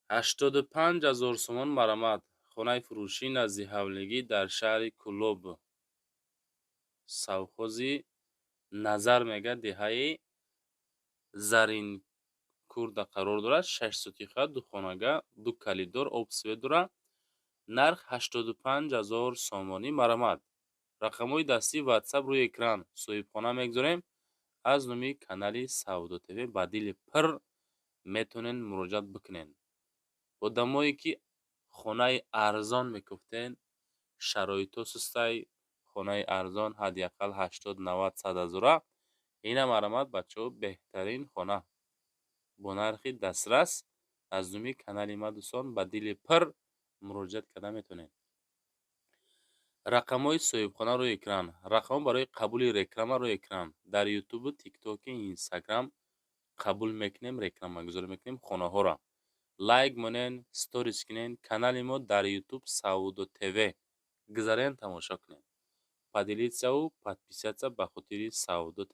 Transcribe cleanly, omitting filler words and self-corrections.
85 000 сомон, марҳамат. Хонаи фурӯшӣ назди ҳавлигӣ дар шаҳри Кӯлоб, совхози Назар мега, деҳаи Заринкурда қарор дорад. Шаш сотиха, духонага, ду коридор, об, свет дорад. Нарх 85 000 сомонӣ, марҳамат. Рақамҳои дастии Ватсап рӯи экран, соҳибхона мегузорем. Аз номи канали Савдо ТВ ба дили пир метавонед муроҷиат бикунед. Одамое ки хонаи арзон мекуфтен, шароитҳо сустай, хонаи арзон ҳадди ақал 80, 90, 100 ҳазора. Ина, марҳамат, бачаҳо, беҳтарин хона бо нархи дастрас. Аз номи канали ма, дӯстон, ба дили пир муроҷиат карда метавонед. Рақамҳои соҳибхона рӯи экран, рақамҳо барои қабули реклама рӯи экран. Дар Ютубу Тиктоки, Инстаграм қабул мекунем, рекламагузорӣ мекунем хонаҳоро. Лайк монен, сторис кунен. Канали мо дар Ютуб Савдо ТВ гузарен, тамошо кунед. Поделиться-ву подписаться ба хотири Савдо ТВ.